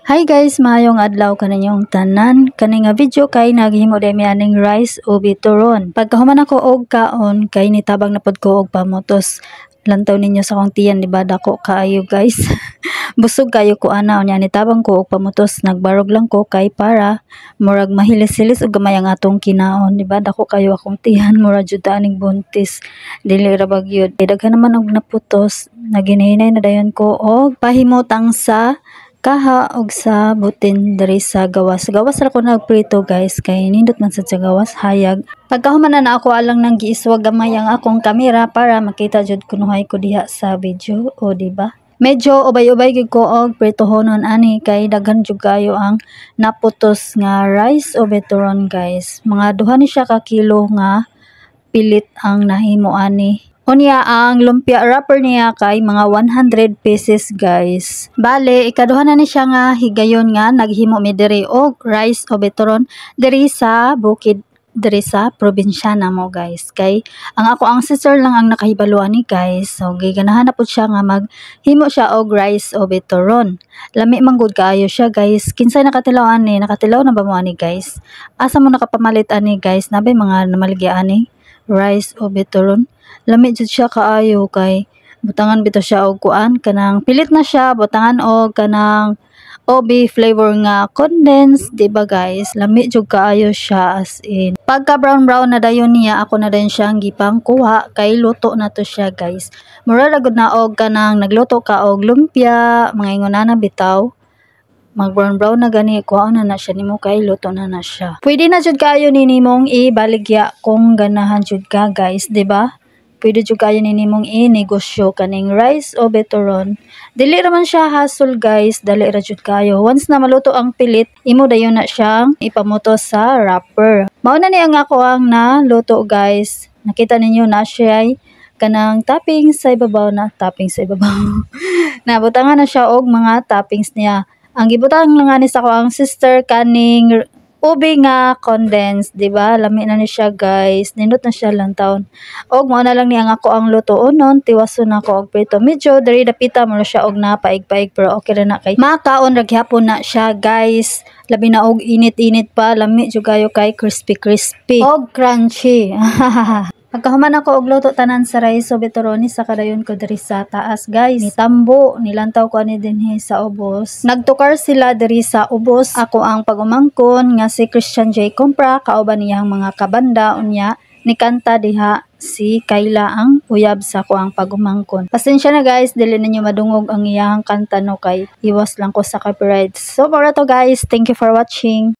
Hi guys, maayong adlaw kaninyong tanan. Kani nga video kay naghimo day mi aning rice ube turon. Pagkahuman ako og kaon kay nitabang na pod ko og pamutos. Lantaw ninyo sa akong tiyan, di ba, dako kaayo, guys. Busog kayo ko ana. Unya nitabang ko og pamutos, nagbarog lang ko kay para murag mahilis-hilis og gamay ang atong kinaon, di ba? Dako kayo akong tiyan, mura jud aning buntis. Dili ra ba gyud. Daghan naman og naputos, naghinay na dayon ko og pahimutang sa kaha og sa butin diri sa gawas. Gawas ra ko nagprito, guys, kay nindot man sad sa gawas, hayag. Pagkahuman na ako alang nang giiswag gamay ang akong kamera para makita jud kunuhay ko diha sa video, o di ba? Medyo ubay-ubay gyud ko og pritohonon ani kay daghan jud kayo ang naputos nga rice ube turon, guys. Mga 2 ni siya ka kilo nga pilit ang nahimo ani. Unya ang lumpia wrapper niya kay mga 100 pieces, guys. Bale, ikaduha na ni siya nga higayon nga naghimo mi diri og rice ube turon diri sa bukid, diri sa probinsya namo, guys. Kay ang ako ang sister lang ang nakahibalo ani, guys. So giganahan na pud siya nga maghimo siya og rice ube turon. Lami man gud kaayo siya, guys. Kinsay nakatilaw ani? Nakatilaw na ba mo ani, guys? Asa mo nakapamalit ani, guys? Nabay mga namaligya ani rice ube turon? Lami jud siya kaayo kay butangan bitaw siya og kuan, kanang pilit na siya, butangan og kanang ube flavor nga condense, di ba, guys? Lami jud kaayo siya, as in. Pagka brown brown na dayon niya, ako na dayon siyang gipang kuha kay luto na to siya, guys. Mura ra gud na og kanang nagluto ka og lumpia, mga ingon na bitaw. Mag brown brown na gani, kuha na na siya nimo kay luto na na siya. Pwede na jud kaayo ni nimong ibaligya kung ganahan jud ka, guys, di ba? Pwede jud kayo ni nimong i-negosyo kaning rice ube turon. Dili ra man siya hassle, guys, dali ra jud kayo. Once na maluto ang pilit, imo dayon na siyang ipamutos sa wrapper. Mao na ni ang ako ang naluto, guys. Nakita ninyo na siya ay kanang toppings sa ibabaw na toppings sa ibabaw. Nabutangan na siya og mga toppings niya. Ang gibutang lang ani sa ako ang sister kaning ube nga condense, di ba? Lami na ni siya, guys. Nindot na siya lang taon. Og mao na lang ni ang ako ang lutuonon, tiwason na ako og prito. Medyo diri dapita mo na siya og napaig-paig pero okay ra na kay makaon ra gihapon na siya, guys. Labi na og init-init pa, lami jud kayo kay crispy crispy og crunchy. Pagkahuman ako og luto tanan sa rice ube turon, sa kadayon ko diri sa taas, guys. Nitambo, nilantaw ko ani dinhi sa ubos. Nagtukar sila diri sa ubos. Ako ang pag-umangkon nga si Christian J. Compra kauban niyang mga kabanda, unya nikanta diha si Kayla, ang uyab sa ako ang pag-umangkon. Pasensya na, guys, dili ninyo madungog ang iyang kanta no kay iwas lang ko sa copyright. So mao to, guys, thank you for watching.